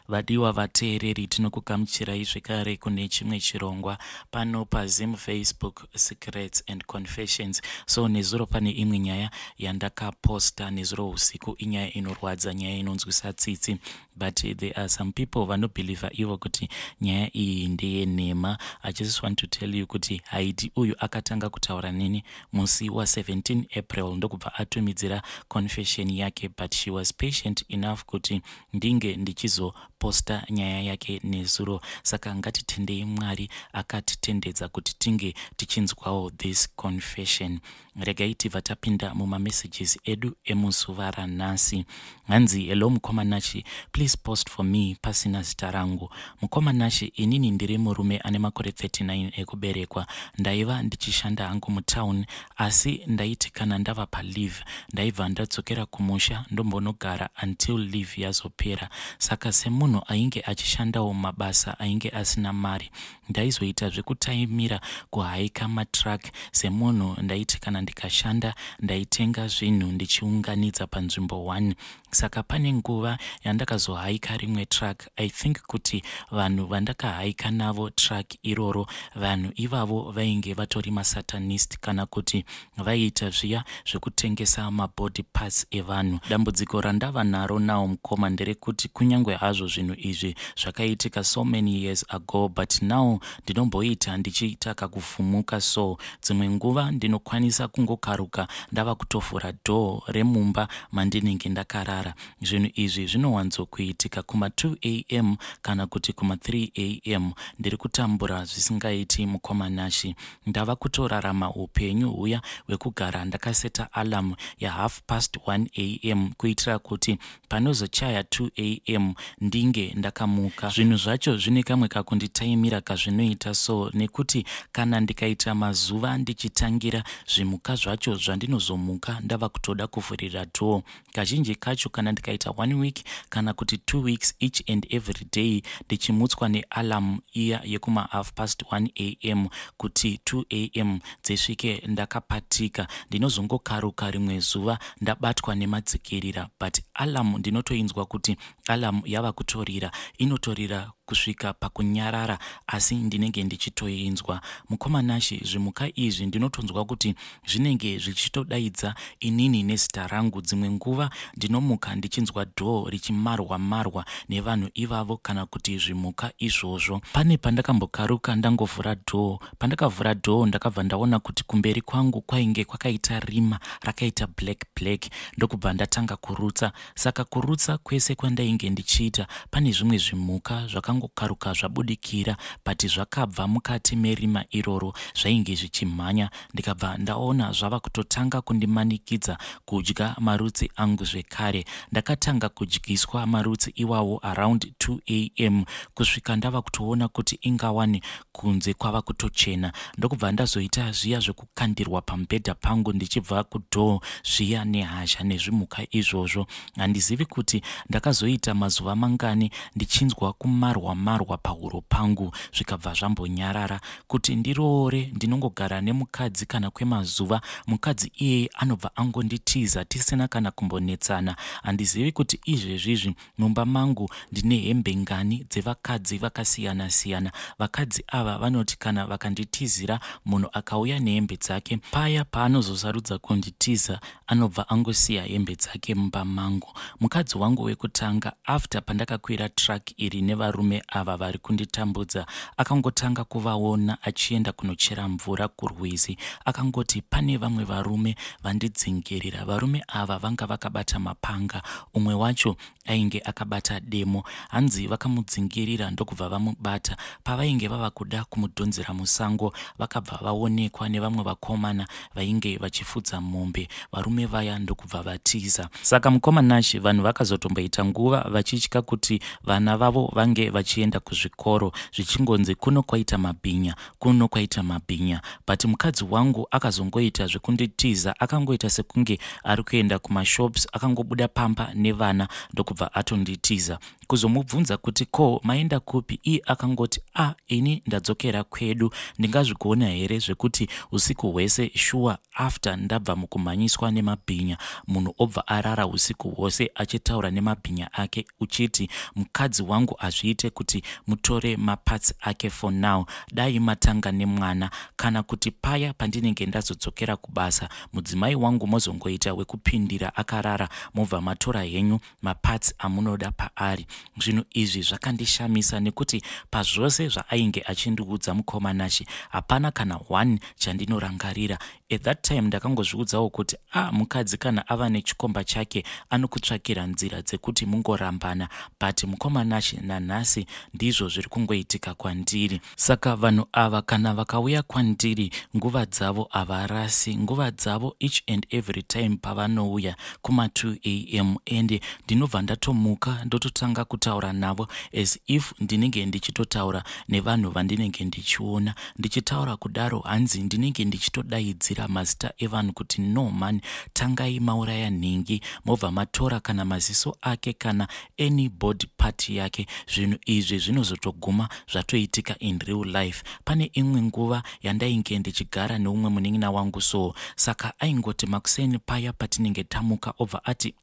Vadiwa vateereri, tinokugamuchirai zvekare kune chimwe chirongwa pano paZim Facebook Secrets and Confessions. So nezuro pane imwe nyaya yandakaposta nezuro usiku, inyaya inorwadza, nyaya inonzwisa tsitsi, but there are some people vanobhilivha ivo kuti nyaya iyi ndeyenhema. I just want to tell you kuti Haidi uyu akatanga kutaura neni musi wa17 April, ndokubva atumidzira confession yake, but she was patient enough kuti ndinge ndichizoposta nyaya yake nezuro. Saka ngatitendei Mwari akatitendedza kuti tinge tichinzwawo this confession. Regai tibva tapinda mumamessages edu emuzuva ranhasi. Hanzi, "Hello mukoma Nashi, please post for me pasina zita rangu. Mukoma Nashi, inini ndiri murume ane makore 39 ekuberekwa. Ndaiva ndichishanda hangu mutown, asi ndaiti kana ndava paleave ndaibva ndadzokera kumusha, ndombonogara until leave yazopera. Saka semunhu ainge achishandawo mabasa ainge asina mari, ndaizoita zvekutaimira kuhaika matruck. Semunhu ndaiti kana ndikashanda ndaitenga zvinhu ndichiunganidza panzvimbo 1. Saka pane nguva yandakazohaika rimwe truck. I think kuti vanhu vandakahaika navo truck iroro, vanhu ivavo vainge vatori masatanist kana kuti vaiita zviya zvekutengesa mabody parts evanhu. Dambudziko randava naro nawo mukoma nderekuti kunyange hazvo zvinhu izvi zvakaitika so many years ago, but now ndinomboita ndichiita kakuvhumuka. So dzimwe nguva ndinokwanisa kungokaruka ndava kutovhura door remumba mandinenge ndakarara. Zvinhu izvi zvinowanzokuitika kuma2 am kana kuti kuma3 am. Ndiri kutambura zvisingaiti mukoma Nashi. Ndava kutorarama upenyu huya hwekugara ndakaseta alarm yahalf past 1 am kuitira kuti panozochaya 2 am ndinge ndakamuka. Zvinhu zvacho zvine kamwe kakunditaimira kazvinoita so, nekuti kana ndikaita mazuva ndichitangira zvimuka zvacho zvandinozomuka ndava kutoda kuvhurira door. Kazhinji kacho kana ndikaita one week kana kuti 2 weeks each and every day ndichimutswa nealarm iya yekuma half past 1 am kuti 2 am dzisvike ndakapatika, ndinozongokaruka rimwe zuva ndabatwa nemadzikirira, but alarm ndinotoinzwa kuti alarm yava kutorira. Inotorira kusvika pakunyarara, asi ndinenge ndichitoinzwa. Mukoma Nashi, zvimuka izvi ndinotonzwa kuti zvinenge zvichitodaidza inini nezita rangu. Dzimwe nguva ndinomuka ndichinzwa door richimarwa marwa nevanhu ivavo kana kuti zvimuka izvozvo. Pane pandakambokaruka ndangovhura door. Pandakavhura door ndakabva ndaona kuti kumberi kwangu kwainge kwakaita rima rakaita black black, ndokubva ndatanga kurutsa. Saka kurutsa kwese kwandainge ndichiita, pane zvimwe zvimuka zvakangokaruka zvabudikira, but zvakabva mukati merima iroro, zvainge zvichimhanya. Ndikabva ndaona zvava kutotanga kundimanikidza kudya marutsi angu zvekare. Ndakatanga kudyiswa marutsi iwawo around 2 am kusvika ndava kutoona kuti ingawani kunze kwava kutochena, ndokubva ndazoita zviya zvekukandirwa pamubhedha pangu ndichibva kudoor zviya nehasha nezvimuka izvozvo. Handizivi kuti ndakazoita mazuva mangani ndichinzwa kumarwa marwa pahuro pangu, zvikabva zvambonyarara. Kuti ndiroore, ndinongogara nemukadzi kana kwemazuva, mukadzi iyeye anobva angonditiza tisina kana kumbonetsana. Handizivi kuti izvezvizvi mumba mangu ndine hembe ngani dzevakadzi vakasiyana-siyana. Vakadzi ava vanoti kana vakanditizira, munhu akauya nehembe dzake, paya paanozosarudza kunditiza anobva angosiya hembe dzake mumba mangu. Mukadzi wangu wekutanga, after pandakakwira truck iri nevarume ava vari kunditambudza, akangotanga kuvaona achienda kunochera mvura kurwizi. Akangoti pane vamwe varume vandidzingirira. Varume ava vanga vakabata mapanga, umwe wacho ainge akabata demo. Hanzi vakamudzingirira ndokubva vamubata. Pavainge vava kuda kumudhonzera musango, vakabva vaonekwa nevamwe vakomana vainge vachifudza mombe. Varume vaya ndokubva vatiza. Saka mukoma Nashi, vanhu vakazotomboita nguva vachitya kuti vana vavo vange vachienda kuzvikoro, zvichingonzi kuno kwaita mabhinya, kuno kwaita mabhinya. But mukadzi wangu akazongoita zvekunditiza. Akangoita sekunge ari kuenda kumashops, akangobuda pamba nevana ndokubva atonditiza. Kuzomubvunza kuti ko maenda kupi iye akangoti a ah, ini ndadzokera kwedu. Ndingazvigona here zvekuti usiku hwese shuwa after ndabva mukumhanyiswa nemabhinya munhu obva arara usiku hwose achitaura nemabhinya ake uchiti mukadzi wangu hazviite kuti mutore maparts ake for now dai matanga nemwana kana kuti paya pandinenge ndazodzokera kubasa mudzimai wangu mozongoita wekupindira akarara mobva matora henyu maparts amunoda paari. Zvinhu izvi zvakandishamisa nekuti pazvose zvaainge achindiudza mukoma Nashe hapana kana one chandinorangarira. At that time ndakangozviudzawo kuti a ah, mukadzi kana ava nechikomba chake anokutsvakira nzira dzekuti mungorambana but mukoma Nashe nanhasi ndizvo zviri kungoitika kwandiri. Saka vanhu ava kana vakauya kwandiri nguva dzavo havarasi nguva dzavo each and every time pavanouya kuma 2 am ende ndinobva ndatomuka ndototanga kutaura navo as if ndinenge ndichitotaura nevanhu vandinenge ndichiona. Ndichitaura kudaro hanzi ndinenge ndichitodaidzira mazita evanhu kuti no man tangai mauraya nhingi mobva matora kana maziso ake kana any body part yake. Zvinhu izvi zvinozotoguma zvatoitika in real life. Pane imwe nguva yandainge ndichigara neumwe munin'ina wangu so saka aingoti makuseni paya patinenge tamuka obva ati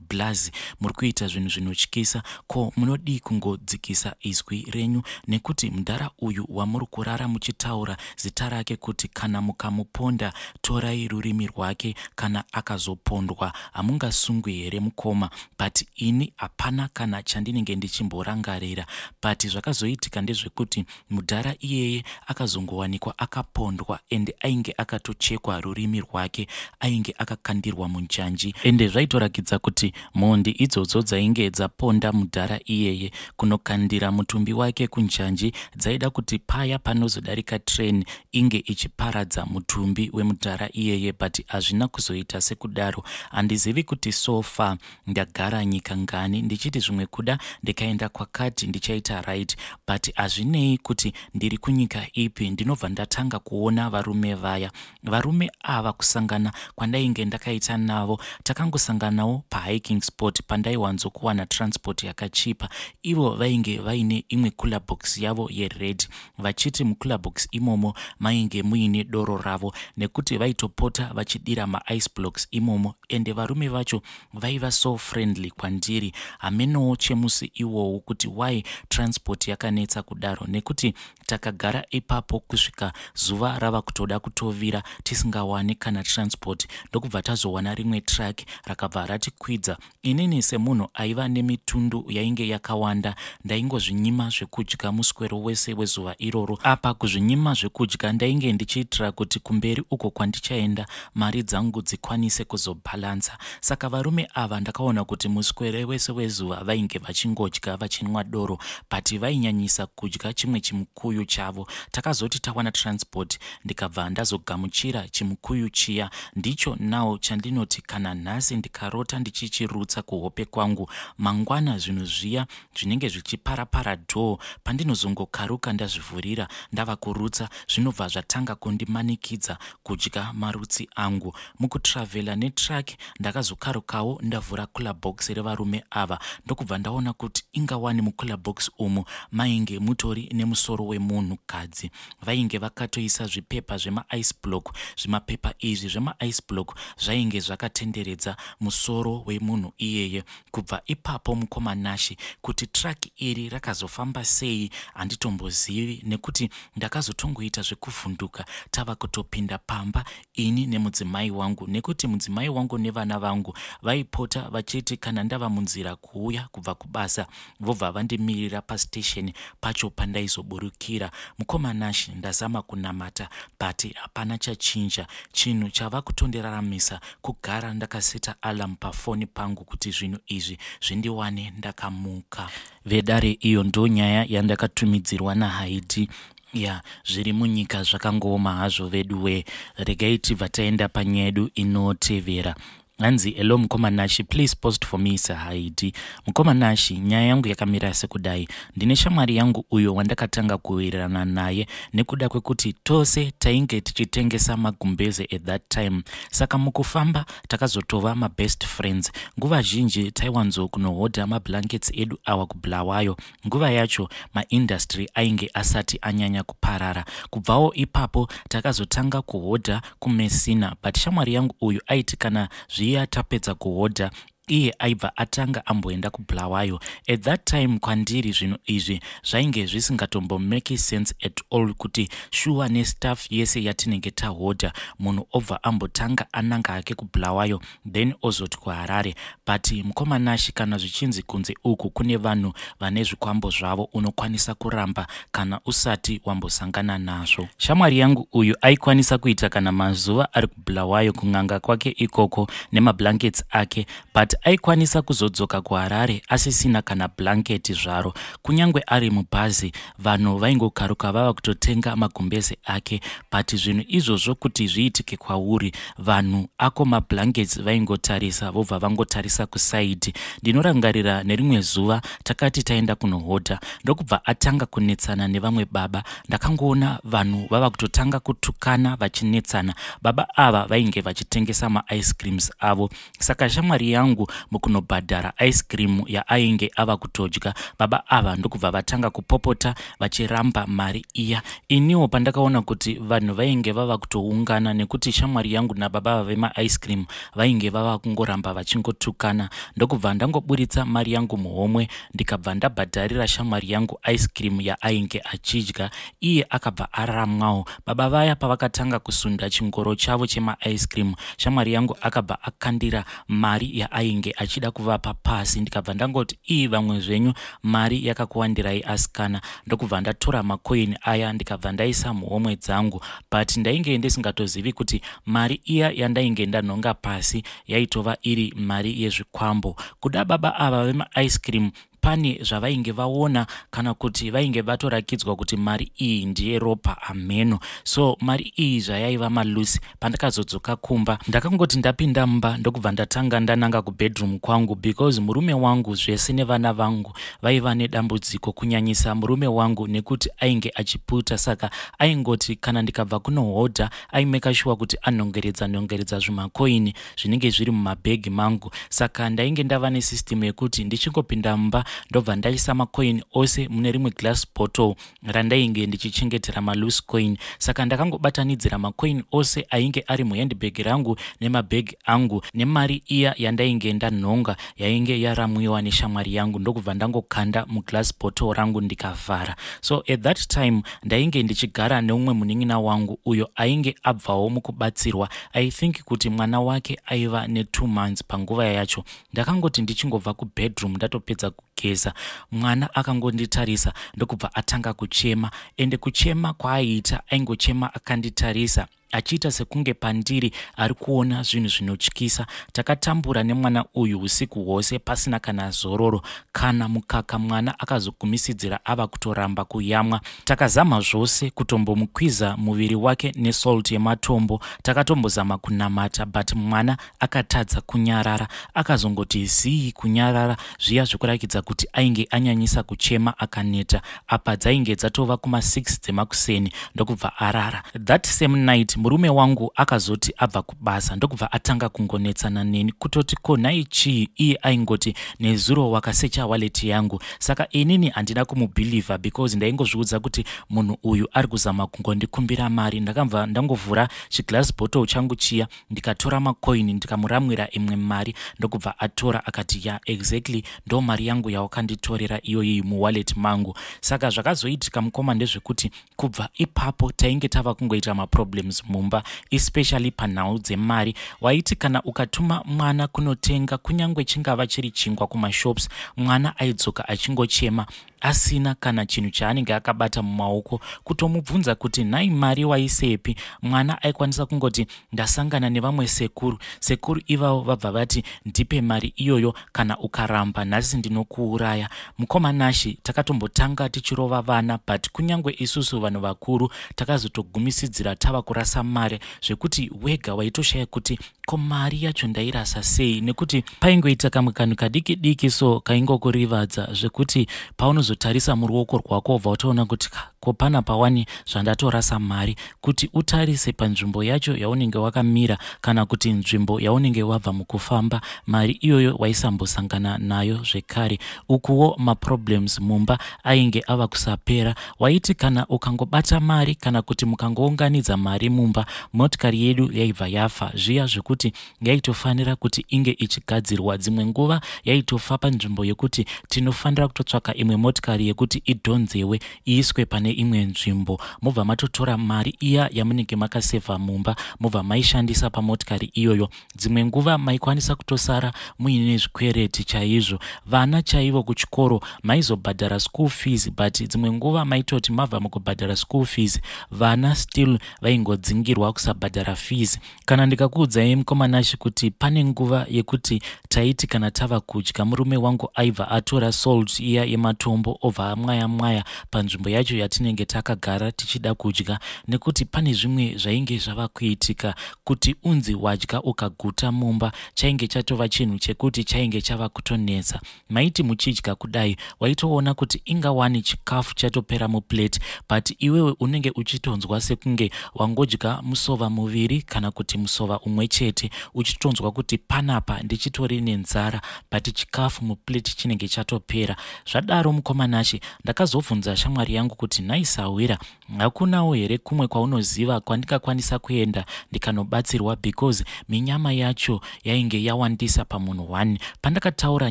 blazi muri kuita zvinhu zvinotyisa ko munodii kungodzikisa izwi renyu nekuti mudhara uyu wamuri kurara muchitaura zita rake kuti kana mukamuponda torai rurimi rwake kana akazopondwa hamungasungwi here mukoma but ini hapana kana chandinenge ndichimborangarira but zvakazoitika ndezvekuti mudhara iyeye akazongowanikwa akapondwa ende ainge akatochekwa rurimi rwake ainge akakandirwa munjanji ende zvaitorakidza kuti mhondi idzodzo dzainge dzaponda mudhara iyeye kunokandira mutumbi wake kunjanji dzaida kuti paya panozodarika train inge ichiparadza mutumbi wemudhara iyeye but hazvina kuzoita sekudaro. Handizivi kuti so far ndagara nyika ngani ndichiti zvimwe kuda ndikaenda kwakati ndichaita right but hazvinei kuti ndiri kunyika ipi ndinobva ndatanga kuona varume vaya. Varume ava kusangana kwandainge ndakaita navo takangosanganawo pahiking spot pandaiwanzokuwana transport yakachipa. Ivo vainge vaine imwe cooler box yavo yered vachiti mucooler box imomo mainge muine doro ravo nekuti vaitopota vachidira maice blocks imomo ende varume vacho vaiva so friendly kwandiri. Hamenowo chemusi iwowo kuti why transport yakanetsa kudaro nekuti takagara ipapo kusvika zuva rava kutoda kutovira tisingawani kana transport ndokubva tazowana rimwe truck rakabva ratikwidza. Inini semunhu aiva nemitundu yainge yakawanda ndaingozvinyima zvekudya muswero wese wezuva iroro. Apa kuzvinyima zvekudya ndainge ndichiitira kuti kumberi uko kwandichaenda mari dzangu dzikwanise kuzobhalansa. Saka varume ava ndakaona kuti muswere wese wezuva vainge vachingodya vachinwa doro but vainyanyisa kudya chimwe chimukuyu chavo. Takazoti tawana transport ndikabva ndazogamuchira chimukuyu chiya. Ndicho now chandinoti kana nhasi ndikarota ndichichirutsa kuhope kwangu mangwana zvinhu zviya zvinenge zvichiparapara door pandinozongokaruka ndazvivhurira ndava kurutsa zvinobva zvatanga kundimanikidza kudya marutsi angu. Mukutravhela netruck ndakazokarukawo ndavhura cooler box revarume ava ndokubva ndaona kuti ingawani mucooler box umu mainge mutori nemusoro wemunhukadzi. Vainge vakatoisa zvipepa zvemaice block. Zvimapepa izvi zvemaice block zvainge zvakatenderedza musoro wemunhu iyeye. Kubva ipapo mukoma Nashe kuti truck iri rakazofamba sei handitombozivi nekuti ndakazotongoita zvekuvhunduka tava kutopinda pamba ini nemudzimai wangu nekuti mudzimai wangu nevana vangu vaipota vachiti kana ndava munzira kuuya kubva kubasa vobva vandimirira pastation pacho pandaizoburukira. Mukoma Nashe ndazama kunamata but hapana chachinja. Chinhu chava kutondiraramisa kugara ndakaseta alarm pafoni pangu kuti zvinhu izvi zvindiwane ndakamuka. Vedare iyo ndonyaya yandakatumidzirwa naHaidi. Ya, zviri munyika zvakangooma hazvo veduwe. Regai tibva taenda panyaya yedu inotevera. Hanzi, "Hello mukoma Nashi, please post for me sahaidi." Mukoma Nashi, nyaya yangu yakamira sekudai. Ndine shamwari yangu uyo wandakatanga kuwirirana naye nekuda kwekuti tose tainge tichitengesa magumbeze at that time. Saka mukufamba takazotova mabest friends. Nguva zhinji taiwanzo kunohodha mablankets edu awa kuBulawayo. Nguva yacho maindustry ainge asati anyanya kuparara. Kubvawo ipapo takazotanga kuhodha kuMessina, but shamwari yangu uyu aiti kana zviya tapedza kuhodha, iye aibva atanga amboenda kuBulawayo. At that time kwandiri zvinhu izvi zvainge zvisingatombomake sense at all, kuti shuwa nestuff yese yatinenge tahodha, munhu obva ambotanga ananga hake kuBulawayo, then ozoti kuHarare. But mukoma Nashi, kana zvichinzi kunze uku kune vanhu vane zvikwambo zvavo, unokwanisa kuramba kana usati wambosangana nazvo. Shamwari yangu uyu aikwanisa kuita kana mazuva ari kuBulawayo kun'anga kwake ikoko nemablankets ake, but aikwanisa kuzodzoka kuHarare asisina kana blanketi zvaro. Kunyange ari mubhazi, vanhu vaingokaruka vava kutotenga magumbeze ake. But zvinhu izvozvo kuti zviitike kwauri, vanhu ako mablankets vaingotarisa, vobva vangotarisa kusaidi. Ndinorangarira nerimwe zuva takati taenda kunohodha, ndokubva atanga kunetsana nevamwe baba. Ndakangoona vanhu vava kutotanga kutukana vachinetsana. Baba ava vainge vachitengesa maice creams avo. Saka shamwari yangu mukunobhadhara ice cream yaainge ava kutodya, baba ava ndokubva vatanga kupopota vachiramba mari iya. Iniwo pandakaona kuti vanhu vainge vava kutoungana, nekuti shamwari yangu nababa ava vemaice cream vainge vava kungoramba vachingotukana, ndokubva ndangoburitsa mari yangu muhomwe, ndikabva ndabhadharira shamwari yangu ice cream yaainge achidya. Iye akabva aramwawo. Baba vaya pavakatanga kusunda chingoro chavo chemaice cream, shamwari yangu akabva akandira mari yaainge achida kuvapa pasi. Ndikabva ndangoti, "Ii, vamwe zvenyu mari yakakuwandirai asikana." Ndokubva ndatora makoini aya, ndikabva ndaisa muhomwe dzangu. But ndainge ndisingatozivi kuti mari iya yandainge ndanhonga pasi yaitova iri mari yezvikwambo. Kuda baba ava vemaice cream pane zvavainge vaona, kana kuti vainge vatorakidzwa kuti mari iyi ndiyeropa, ameno. So mari iyi zvayaiva maloose, pandakazodzoka kumba, ndakangoti ndapinda mumba, ndokubva ndatanga ndananga kubedroom kwangu, because murume wangu zvese nevana vangu vaiva nedambudziko, kunyanyisa murume wangu nekuti ainge achiputa. Saka aingoti kana ndikabva kunohodha, aimeka sure kuti anongeredza nongeredza zvimakoini zvinenge zviri mumabhegi mangu. Saka ndainge ndava nesystem yekuti ndichingopinda mumba, ndobva ndaisa makoini ose mune rimwe glass bottle randainge ndichichengetera maloose coin. Saka ndakangobatanidzira makoini ose ainge ari muhandbag rangu nemabhegi angu nemari iya yandainge ndanhonga yainge yaramwiwa neshamwari yangu, ndokubva ndangokanda muglass bottle rangu, ndikavhara. So at that time ndainge ndichigara neumwe munin'ina wangu uyo ainge abvawo mukubatsirwa. I think kuti mwana wake aiva ne2 months panguva yacho. Ndakangoti ndichingobva kubedroom, ndatopedza kugeza, mwana akangonditarisa, ndokubva atanga kuchema. Ende kuchema kwaaiita, aingochema akanditarisa, achiita sekunge pandiri ari kuona zvinhu zvinotyisa. Takatambura nemwana uyu usiku hwose pasina kana zororo, kana mukaka. Mwana akazogumisidzira ava kutoramba kuyamwa. Takazama zvose, kutombomukwiza muviri wake nesalt yematombo, takatombozama kunamata, but mwana akatadza kunyarara. Akazongoti zii kunyarara zviya zvekurakidza kuti ainge anyanyisa kuchema akaneta. Apa dzainge dzatova kuma6 dzemakuseni, ndokubva arara. That same night murume wangu akazoti abva kubasa, ndokubva atanga kungonetsana neni, kutoti, "Ko nhai chii?" Iye aingoti, "Nezuro wakasecha wallet yangu." Saka inini handina kumubhilivha, because ndaingozviudza kuti munhu uyu ari kuzama kungondikumbira mari. Ndakabva ndangovhura chiglass bottle changu chiya, ndikatora makoini, ndikamuramwira imwe mari, ndokubva atora akati, "Ya, exactly, ndo mari yangu yawakanditorera iyoyi muwallet mangu." Saka zvakazoitika mukoma ndezvekuti kubva ipapo tainge tava kungoita maproblems mumba, especially panhau dzemari. Waiti kana ukatuma mwana kunotenga kunyange chingava chiri chingwa kumashops, mwana aidzoka achingochema. Asina kana chinhu chaanenge akabata mumaoko. Kutomubvunza kuti nhai mari waisepi, mwana aikwanisa kungoti ndasangana nevamwe sekuru, sekuru ivavo vabva vati ndipe mari iyoyo, kana ukaramba nhasi ndinokuuraya. Mukoma Nashi, takatombotanga tichirova vana, but kunyange isusu vanhu vakuru takazotogumisidzira tava kurasa mari zvekuti wega waitoshaya kuti ko mari yacho ndairasa sei, nekuti paingoita kamwe kanhu kadiki diki so kaingokurivadza zvekuti paunozotarisa muruoko rwako wobva watoona kuti ko pana pawani zvandatorasa mari. Kuti utarise panzvimbo yacho yaunenge wakamira kana kuti nzvimbo yaunenge wabva mukufamba, mari iyoyo waisambosangana nayo zvekare. Ukuwo maproblems mumba ainge ava kusapera. Waiti kana ukangobata mari kana kuti mukangounganidza mari mumba, motikari yedu yaibva yafa, zviya zvekuti yaitofanira kuti inge ichigadzirwa. Dzimwe nguva yaitofa panzvimbo yekuti tinofanira kutotsvaka imwe motikari yekuti idhonzewe iiswe pane imwe nzvimbo, mobva matotora mari iya yamunenge makasevha mumba mobva maishandisa pamotikari iyoyo. Dzimwe nguva maikwanisa kutosara muine zvikwereti chaizvo. Vana chaivo kuchikoro maizobhadhara school fees, but dzimwe nguva maitoti mabva mukubhadhara school fees, vana still vaingodzingirwa kusabhadhara fees. Kana ndikakuudzai mukoma Nashi kuti pane nguva yekuti taiti kana tava kudya, murume wangu aibva atora salt iya yematombo obva amwaya mwaya panzvimbo yacho yatinenge takagara tichida kudya, nekuti pane zvimwe zvainge zvava kuitika kuti unzi wadya ukaguta mumba chainge chatova chinhu chekuti chainge chava kutonetsa. Maiti muchidya kudai waitoona kuti ingawani chikafu chatopera muplate, but iwewe unenge uchitonzwa sekunge wangodya musova muviri kana kuti musova umwe chete, uchitonzwa kuti panapa ndichitori nenzara, but chikafu muplate chinenge chatopera. Zvadaro mukoma Nashi, ndakazobvunza shamwari yangu kuti nhai sahwira, hakunawo here kumwe kwaunoziva kwandingakwanisa kuenda ndikanobatsirwa, because minyama yacho yainge yawandisa pamunhu 1. Pandakataura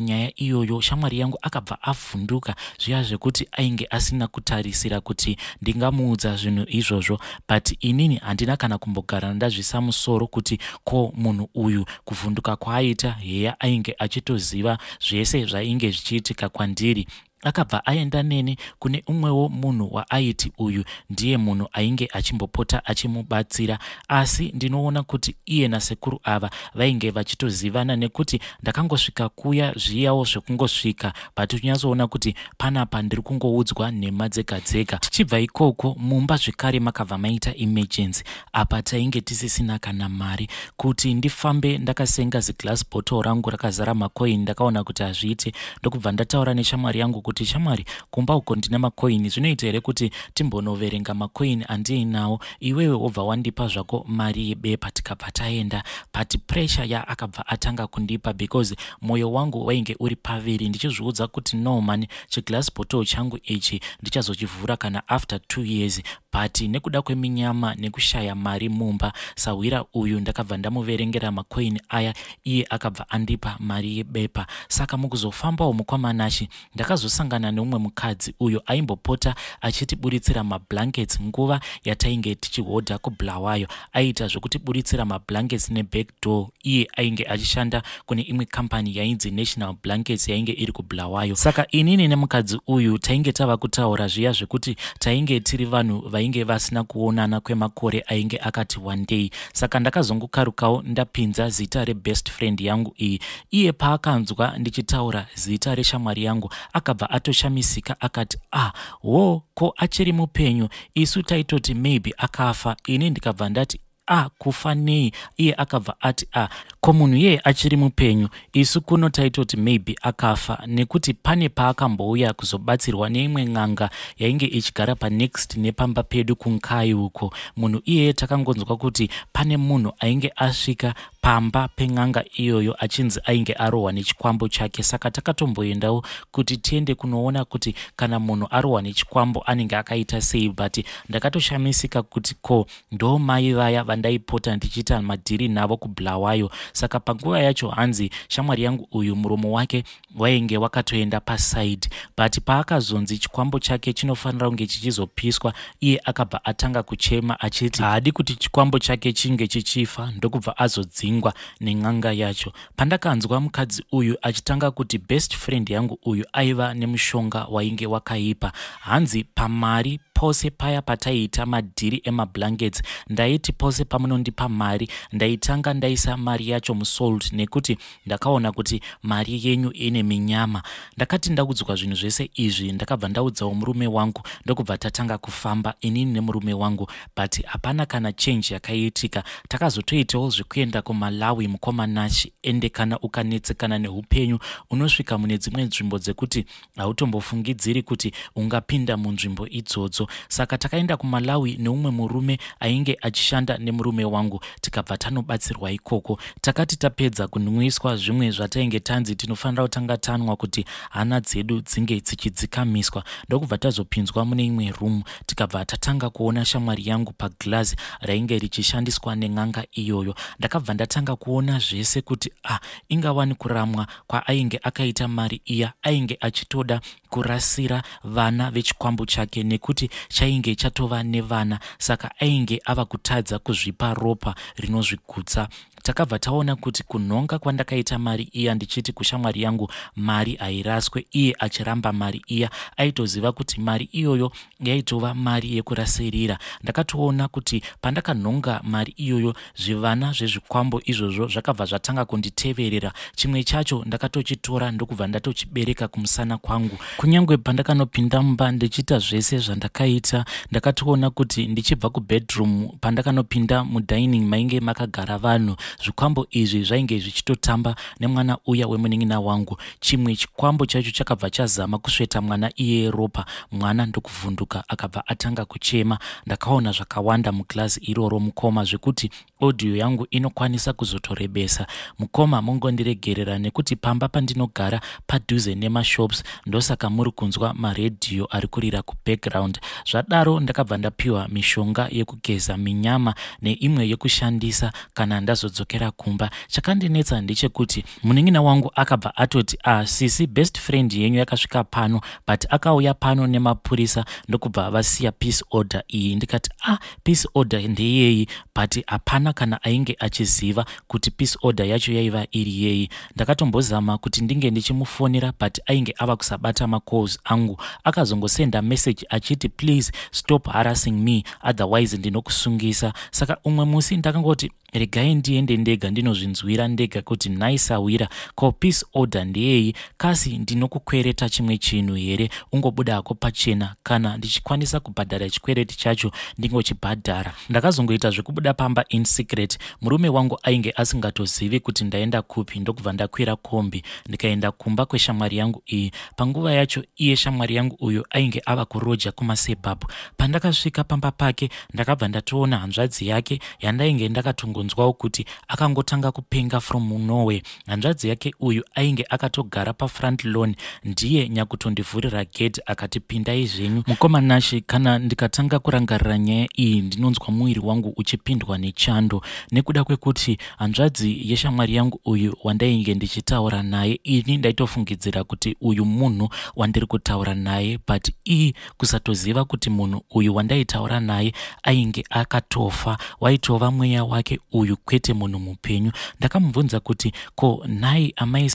nyaya iyoyo, shamwari yangu akabva avhunduka zviya zvekuti ainge asina kutarisira kuti ndingamuudza zvinhu izvozvo. But inini handina kana kumbogara ndazvisa musoro kuti ko munhu uyu kuvhunduka kwaaita heya ainge achitoziva zvese zvainge zvichiitika kwandiri. Akabva aenda neni kune umwewo munhu waaiti uyu ndiye munhu ainge achimbopota achimubatsira, asi ndinoona kuti iye nasekuru ava vainge vachitozivana, nekuti ndakangosvika kuya zviyawo zvekungosvika, but uchinyatsoona kuti panapa ndiri kungoudzwa nhema dzega dzega. Tichibva ikoko mumba zvekare makabva maita emergency. Apa tainge tisisina kana mari. Kuti ndifambe ndakasenga ziglass bottle rangu rakazara makoini, ndakaona kuti hazviite, ndokubva ndataura neshamwari yangu kuti shamwari, kumba uko ndine makoini, zvinoita here kuti timbonoverenga makoini andiinawo, iwewe wobva wandipa zvako mari yebepa? Tikabva taenda, but pressure yaakabva atanga kundipa, because mwoyo wangu wainge uri paviri, ndichizviudza kuti no man, chiglass bottle changu ichi ndichazochivhura kana after 2 years. But nekuda kweminyama nekushaya mari mumba, sahwira uyu ndakabva ndamuverengera makoini aya, iye akabva andipa mari yebepa. Saka mukuzofambawo mukoma Nashi, ndakazosangana neumwe mukadzi uyo aimbopota achitiburitsira mablankets nguva yatainge tichihodha kuBulawayo. Aiita zvekutiburitsira mablankets neback door. Iye ainge achishanda kune imwe kambani yainzi National Blankets yainge iri kuBulawayo. Saka inini nemukadzi uyu tainge tava kutaura zviya zvekuti tainge tiri vanhu vainge vasina kuonana kwemakore ainge akati wandei. Saka ndakazongokarukawo ndapinza zita rebest friend yangu iyi. Iye paakanzwa ndichitaura zita reshamwari yangu, akabva atoshamisika akati, ah wo, ko achiri mupenyu? Isu taitoti maybe akafa. Ini ndikabva ndati, ah, kufa nei? Iye akabva ati, ah, ko munhu iyeye achiri mupenyu? Isu kuno taitoti maybe akafa, nekuti pane paakambouya kuzobatsirwa neimwe n'anga yainge ichigara panext nepamba pedu kuNkai uko. Munhu iyeye takangonzwa kuti pane munhu ainge asvika pamba pen'anga iyoyo achinzi ainge arohwa nechikwambo chake. Saka takatomboendawo kuti tiende kunoona kuti kana munhu arohwa nechikwambo anenge akaita sei, but ndakatoshamisika kuti ko ndo mai vaya. vandaipota ndichiita madhiri navo kuBulawayo. Saka panguva yacho hanzi shamwari yangu uyu muromo wake wainge wakatoenda paside, but paakazonzi chikwambo chake chinofanira kunge chichizopiswa, iye akabva atanga kuchema achiti haadi kuti chikwambo chake chinge chichifa, ndokubva azodzingwa nen'anga yacho. Pandakanzwa mukadzi uyu achitanga kuti best friend yangu uyu aiva nemushonga wainge wakaipa, hanzi pamari pose paya pataiita madhiri emablankets, ndaiti pose pamunondipa mari ndaitanga ndaisa mari yacho musalt, nekuti ndakaona kuti mari yenyu ine minyama. Ndakati ndaudzwa zvinhu zvese izvi, ndakabva ndaudzawo murume wangu, ndokubva tatanga kufamba inini nemurume wangu, but hapana kana change yakaitika. Takazotoitawo zvekuenda kuMalawi, mukoma Nashi, ende kana ukanetsekana neupenyu unosvika mune dzimwe nzvimbo dzekuti hautombofungidziri kuti ungapinda munzvimbo idzodzo. Saka takaenda kuMalawi neumwe murume ainge achishanda nemurume wangu, tikabva tanobatsirwa ikoko. Takati tapedza kunwiswa zvimwe zvatainge tanzi tinofanira kutanga tanwa kuti hana dzedu dzinge dzichidzikamiswa, ndokubva tazopinzwa mune imwe room, tikabva tatanga kuona shamwari yangu paglazi rainge richishandiswa nen'anga iyoyo. Ndakabva ndatanga kuona zvese kuti ah, ingawani kuramwa kwaainge akaita mari iya, ainge achitoda kurasira vana vechikwambo chake nekuti chainge chatova nevana, saka ainge ava kutadza kuzvipa ropa rinozvigutsa. Takabva taona kuti kunhonga kwandakaita mari iya ndichiti kushamwari yangu mari hairaswe, iye achiramba mari iya, aitoziva kuti mari iyoyo yaitova mari yekurasirira. Ndakatoona kuti pandakanhonga mari iyoyo, zvivana zvezvikwambo izvozvo zvakabva zvatanga kunditeverera. Chimwe chacho ndakatochitora ndokubva ndatochibereka kumusana kwangu. Kunyange pandakanopinda mumba ndichiita zvese zvandakaita, ndakatoona kuti ndichibva kubedroom, pandakanopinda mudining mainge makagara vanhu, zvikwambo izvi zvainge zvichitotamba nemwana uya wemunin'ina wangu. Chimwe chikwambo chacho chakabva chazama kusveta mwana iye ropa, mwana ndokuvhunduka akabva atanga kuchema. Ndakaona zvakawanda muglazi iroro, mukoma, zvekuti audio yangu inokwanisa kuzotorebesa. Mukoma, mungondiregerera nekuti pamba pandinogara padhuze nemashops, ndosaka muri kunzwa maredhiyo ari kurira kubackground. Zvadaro ndakabva ndapiwa mishonga yekugeza minyama neimwe yekushandisa kana ndazodzokera kumba. Chakandinetsa ndechekuti munin'ina wangu akabva atoti, "Ah, sisi, best friend yenyu yakasvika pano, but akauya pano nemapurisa ndokubva vasiya peace order iyi." Ndikati, "Ah, peace order ndeyei?" But hapana kana ainge achiziva kuti peace order yacho yaiva iri yei. Ndakatombozama kuti ndinge ndichimufonera, but ainge ava kusabata macalls angu. Akazongosenda message achiti, "Please stop harassing me, otherwise ndinokusungisa." Saka umwe musi ndakangoti regai ndiende ndega ndinozvinzwira ndega kuti, "Nhai sawira, ko peace order ndeyei? Kasi ndinokukwereta chimwe chinhu here? Ungobudako pachena, kana ndichikwanisa kubhadhara chikwereti chacho ndingochibhadhara." Ndakazongoita zvekubuda pamba in secret. Murume wangu ainge asingatozivi kuti ndaenda kupi, ndokubva ndakwira kombi ndikaenda kumba kweshamwari yangu iyi. Panguva yacho iye shamwari yangu uyu ainge ava kuroja kumasuburbs. Pandakasvika pamba pake, ndakabva ndatoona hanzvadzi yake yandainge ndakatongonzwawo kuti akangotanga kupenga from nowhere. Hanzvadzi yake uyu ainge akatogara pafront lawn, ndiye nyakutondivhurira gate akati, "Pindai zvenyu." Mukoma Nashi, kana ndikatanga kurangarira nyaya iyi ndinonzwa muviri wangu uchipindwa nechando, nekuda kwekuti hanzvadzi yeshamwari yangu uyu wandainge ndichitaura naye, ini ndaitofungidzira kuti uyu munhu wandiri kutaura naye, but ii kusatoziva kuti munhu uyu wandaitaura naye ainge akatofa, waitova mweya wake uyu, kwete munhu mupenyu. Ndakamubvunza kuti, "Ko nhai amai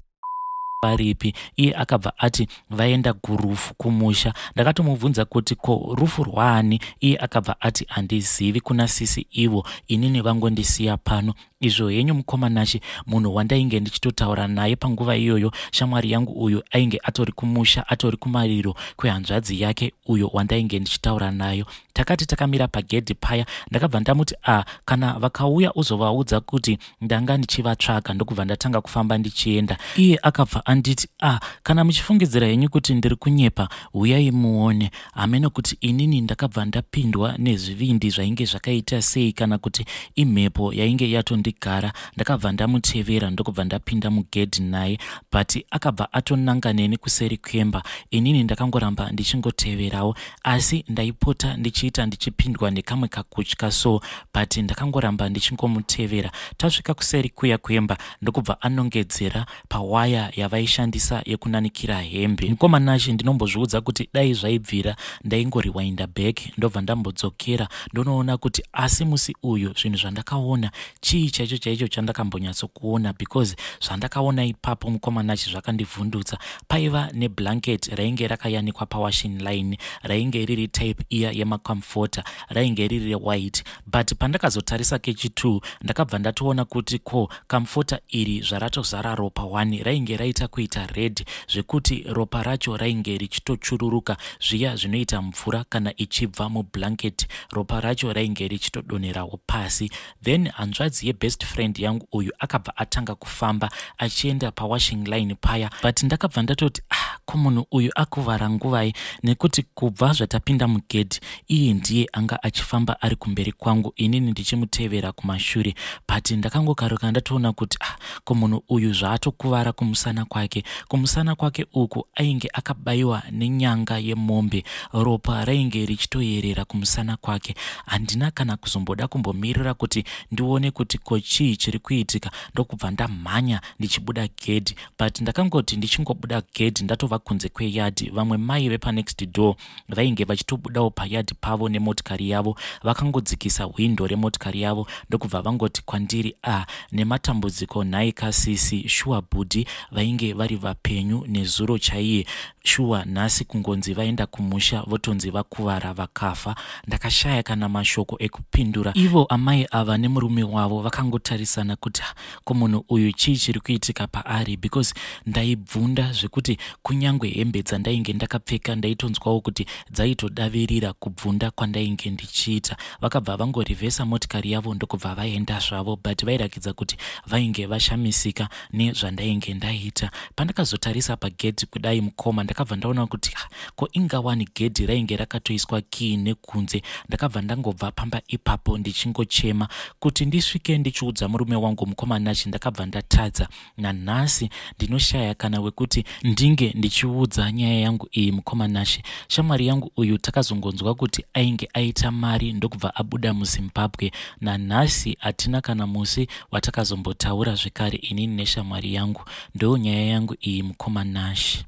varipi?" Iye akabva ati vaenda kurufu kumusha. Ndakatomubvunza kuti, "Ko rufu rwaani?" Iye akabva ati, "Handizivi, kuna sisi ivo, inini vangondisiya pano." Izvo henyu, mukoma Nashi, munhu wandainge ndichitotaura naye panguva iyoyo, shamwari yangu uyu, ainge atori kumusha, atori kumariro kwehanzvadzi yake uyo wandainge ndichitaura nayo. Takati takamira pagedhi paya, ndakabva ndamuti, "A, kana vakauya uzovaudza kuti ndanga ndichivatsvaga." Ndokubva ndatanga kufamba ndichienda. Iye akabva anditi, "A, kana muchifungidzira henyu kuti ndiri kunyepa, uyai muone." Hamene kuti inini ndakabva ndapindwa nezvivindi zvainge zvakaita sei, kana kuti imhepo yainge yatondikwira. andigara. Ndakabva ndamutevera ndokubva ndapinda mugedhi naye, but akabva atonanga neni kuseri kwemba. Inini ndakangoramba ndichingoteverawo, asi ndaipota ndichiita ndichipindwa nekamwe kakutya so, but ndakangoramba ndichingomutevera. Tasvika kuseri kuya kwemba, ndokubva anongedzera pawaya yavaishandisa yekunanikira hembe. Mukoma Nashe, ndinombozviudza kuti dai zvaibvira ndaingorewinda back, ndobva ndambodzokera ndonoona kuti asi musi uyu zvinhu zvandakaona chii chaicho chaicho chandakambonyatsokuona, because zvandakaona ipapo, mukoma Nashe, zvakandivhundutsa. Paiva neblanket rainge rakayanikwa pawashing line, rainge riri type iya yemacomforter, rainge riri rewhite. But pandakazotarisa kechi2, ndakabva ndatoona kuti ko comforter iri zvaratozara ropa 1, rainge raita kuita red zvekuti ropa racho rainge richitochururuka zviya zvinoita mvura kana ichibva mublanket. Ropa racho rainge richitodonherawo pasi. Then hanzvadzi yebest friend yangu uyu akabva atanga kufamba achienda pawashing line paya, but ndakabva ndatoti, "Ah, ko munhu uyu akuvara nguvai?" Nekuti kubva zvatapinda mugedhi, iye ndiye anga achifamba ari kumberi kwangu, inini ndichimutevera kumashure. But ndakangokaruka ndatoona kuti, ah, ko munhu uyu zvaatokuvara kumusana kwake. Kumusana kwake uku ainge akabayiwa nenyanga yemombe, ropa rainge richitoyerera kumusana kwake. Handina kana kuzomboda kumbomirira kuti ndione kuti ko chii chiri kuitika, ndokubva ndamhanya ndichibuda gedhi. But ndakangoti ndichingobuda gedhi, ndatova kunze kweyadhi, vamwe mai vepanext door vainge vachitobudawo payadhi pavo nemotikari yavo. Vakangodzikisa hwindo remotikari yavo, ndokubva vangoti kwandiri, "A ah, nematambudziko nhai kasisi. Shuwa bhudhi vainge vari vapenyu nezuro chaiye. Shuwa nhasi kungonzi vaenda kumusha, votonzi vakuvara, vakafa." Ndakashaya kana mashoko ekupindura. Ivo amai ava nemurume wavo vakangotarisana kuti, "Ko munhu uyu chii chiri kuitika paari?" Because ndaibvunda zvekuti kunyange hembe dzandainge ndakapfeka ndaitonzwawo kuti dzaitodavirira kubvunda kwandainge ndichiita. Vakabva vangorivhesa motikari yavo, ndokubva vaenda zvavo, but vairakidza kuti vainge vashamisika nezvandainge ndaita. Pandakazotarisa pagedhi kudai, mukoma, ndakabva ndaona kuti ko ingawani gedhi rainge rakatoiswa kii nekunze. Ndakabva ndangobva pamba ipapo ndichingochema. Kuti ndisvike ndichiudza murume wangu, mukoma Nashe, ndakabva ndatadza. Nanhasi ndinoshaya kana wekuti ndinge ndichiudza nyaya yangu iyi, mukoma Nashe. Shamwari yangu uyu takazongonzwa kuti ainge aita mari, ndokubva abuda muZimbabwe. Nanhasi hatina kana musi watakazombotaura zvekare, inini neshamwari yangu. Ndo nyaya yangu iyi, mukoma Nashe.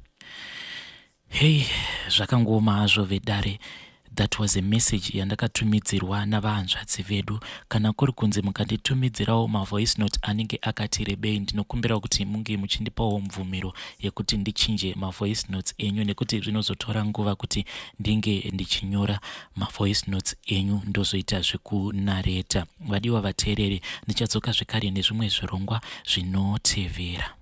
Hei, zvakangooma hazvo vedare. That was a message yandakatumidzirwa navahanzvadzi vedu. Kana kuri kunzi mukanditumidzirawo mavoice note anenge akati rebei, ndinokumbira kuti munge muchindipawo mvumiro yekuti ndichinje mavoice notes enyu, nekuti zvinozotora nguva kuti ndinge ndichinyora mavoice notes enyu ndozoita zvekunareta. Vadiwa vateereri, ndichadzoka zvekare nezvimwe zvirongwa zvinotevera.